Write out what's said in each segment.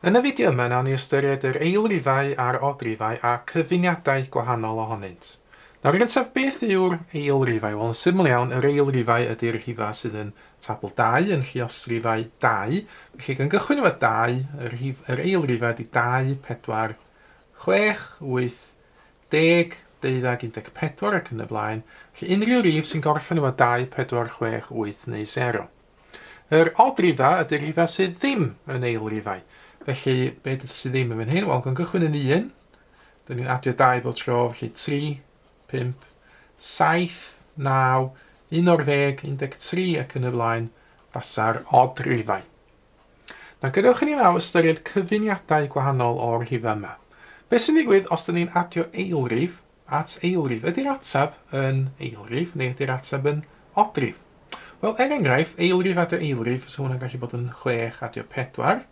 Yn y fideo yma nawn ni ystyried yr eilrifau a'r odrifau a cyfuniadau gwahanol ohonynt. Nawr yn gyntaf, beth yw'r eilrifau? Wel, yn syml iawn, yr eilrifau ydy'r rhifau sydd yn tabl 2, yn lluosrifau 2. Felly, gan gychwyn efo 2, yr, rhif, yr eilrifau ydy 2, 4, 6, 8, 10, 12, 14 ac yn y blaen. Felly, unrhyw rif sy'n gorffen efo 2, 4, 6, 8 neu 0. Yr odrifa ydy'r rhifau sydd ddim yn eilrifau. Felly, beth sydd ddim yn fan hyn? Wel, gan gychwyn yn 1, dyn ni'n adio 2 bob tro, felly 3, 5, 7, 9, 11, 13 ac yn y blaen, fasa'r odrifau. Nawr, gadewch i ni nawr ystyried cyfuniadau gwahanol o'r rhifau yma. Beth sy'n digwydd os dyn ni'n adio eilrif at eilrif. Ydy'r ateb yn eilrif neu ydy'r ateb yn odrif? Wel, er enghraifft, eilrif adio eilrif, so hwnna'n gallu bod yn 6 adio 4,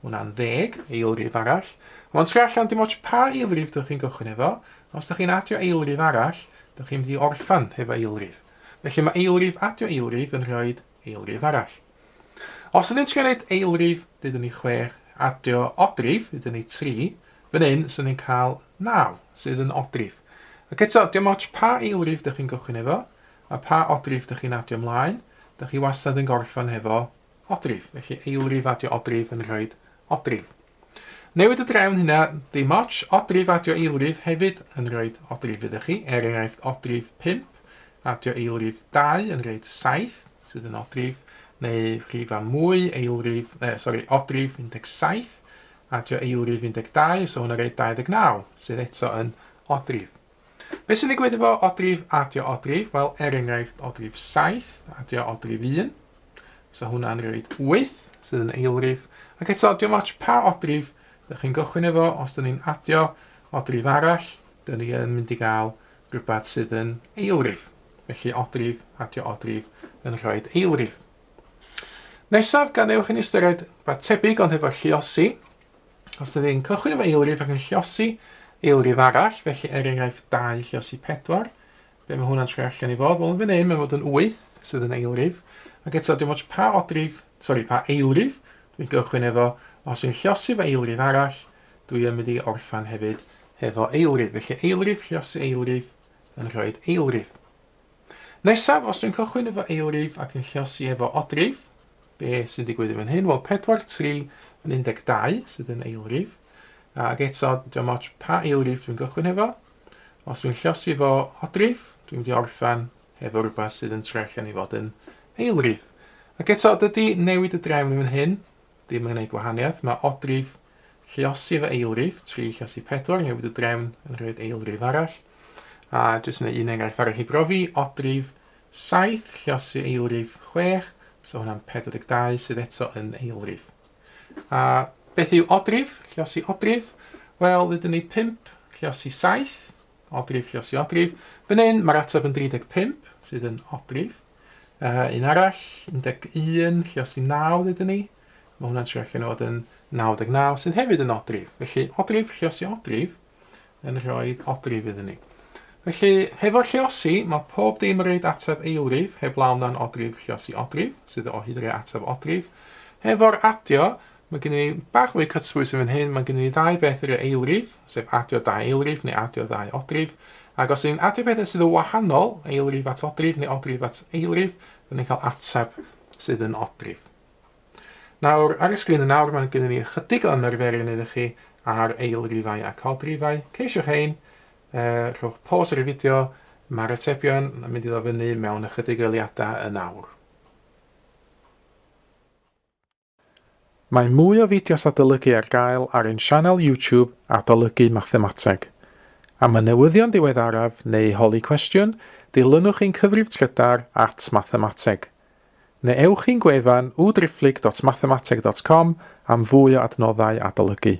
hwnna'n ddeg, eilrif arall. Mae'n trio allan dim ots pa eilrif dych chi'n gychwyn efo, os dych chi'n adio eilrif arall, dych chi'n mynd i orffan hefo eilrif. Felly mae eilrif adio eilrif yn rhoi eilrif arall. Os ydyn ni'n trio gwneud eilrif, dydyn ni 6, adio odrif, dydyn ni 3, fan hyn, swn ni'n cael 9, sydd yn odrif. Ac eto, diolch ots pa eilrif dych chi'n gychwyn efo, a pa odrif dych chi'n adio ymlaen, dych chi wastad yn gorffen hefo odrif. Felly eilrif adio odrif yn rhoi odrif. Newid y drefn hynna, dim ots, odrif adio eilrif hefyd yn rhoi odrif iddo chi, er enghraifft odrif 5 adio eilrif 2 yn rhoi 7, sydd yn odrif, neu rhif a mwy, eilrif, eh, sorry, odrif 17, adio eilrif 12, so hwnna'n rhoi 29, sydd eto yn odrif. Beth sy'n digwydd efo odrif adio odrif? Wel, er enghraifft, odrif 7 adio odrif 1. So hwnna'n rhoi 8, sydd yn eilrif. Ac eto, diolch ots pa odrif ydych chi'n gychwyn efo, os dyn ni'n adio odrif arall, dyn ni yn mynd i gael rhywbeth sydd yn eilrif. Felly odrif adio odrif yn rhoi eilrif. Nesaf, gan ewch i ni ystyried rhywbeth tebyg ond efo lluosi. Os ydych chi'n cychwyn efo eilrif ac yn lliosi eilrif arall, felly er enghraifft 2 lliosi 4, be mae hwnna'n troi allan i fod? Wel, yn fan hyn, mae'n fod yn 8, sydd yn eilrif. Ac eto, dim ots pa odrif, sori, pa eilrif dwi'n gychwyn efo, os dwi'n lliosi efo eilrif arall, dwi yn mynd i orffan hefyd hefo eilrif. Felly eilrif, lliosi eilrif, yn rhoi eilrif. Nesaf, os dwi'n cychwyn efo eilrif ac yn lliosi efo odrif, be sy'n digwydd i fan hyn? Wel, 4, 3 yn 12 sydd yn eilrif. Ac eto, diolch ots pa eilrif dwi'n gychwyn hefo. Os dwi'n lliosi efo odrif, dwi'n mynd i orffan hefo rhywbeth sydd yn troi allan i fod yn eilrif. Ac eto, dydy newid y drefn yn fan hyn ddim yn gwneud gwahaniaeth. Mae odrif Lluosi efo eilrif, 3 lluosi 4, newid y drefn yn rhoid eilrif arall. A jyst yna un enghraifft arall i brofi, odrif 7 lluosi eilrif 6, so hwnna'n 42 sydd eto yn eilrif. A beth yw odrif, lluosi odrif? Wel, ddydyn ni 5 lluosi 7, odrif lluosi odrif. Fan hyn, mae'r ateb yn 35, sydd yn odrif. Un arall, 11 lluosi 9, ddydyn ni. Mae hwnna'n troi allan o fod yn 99, sydd hefyd yn odrif. Felly, odrif lluosi odrif yn rhoi odrif iddyn ni. Felly, hefo lluosi, mae pob dim yn rhaid ateb eilrif, heblaw amdan odrif lluosi odrif, sydd o hyd yn rhoi ateb odrif. Hefo'r adio, mae gen i bach mwy cytbwys yn fan hyn, mae gen i ddau beth yr eilrif, sef adio dau eilrif neu adio ddau odrif. Ac os ni'n adio pethau sydd yn wahanol, eilrif at odrif neu odrif at eilrif, dyn ni'n cael ateb sydd yn odrif. Nawr, ar y sgrin yn awr, mae gennym ni ychydig o ymarferion iddo chi ar eilrifau ac odrifau. Ceisiwch hein, rhowch pause ar y fideo, mae'r atebion yn mynd i ddod fyny mewn ychydig eiliadau yn awr. Mae mwy o fideos adolygu ar gael ar ein sianel YouTube Adolygu Mathemateg. Am y newyddion diweddaraf neu holi cwestiwn, dilynwch ein cyfrif trydar at mathemateg. Neu ewch i'n gwefan www.mathemateg.com am fwy o adnoddau adolygu.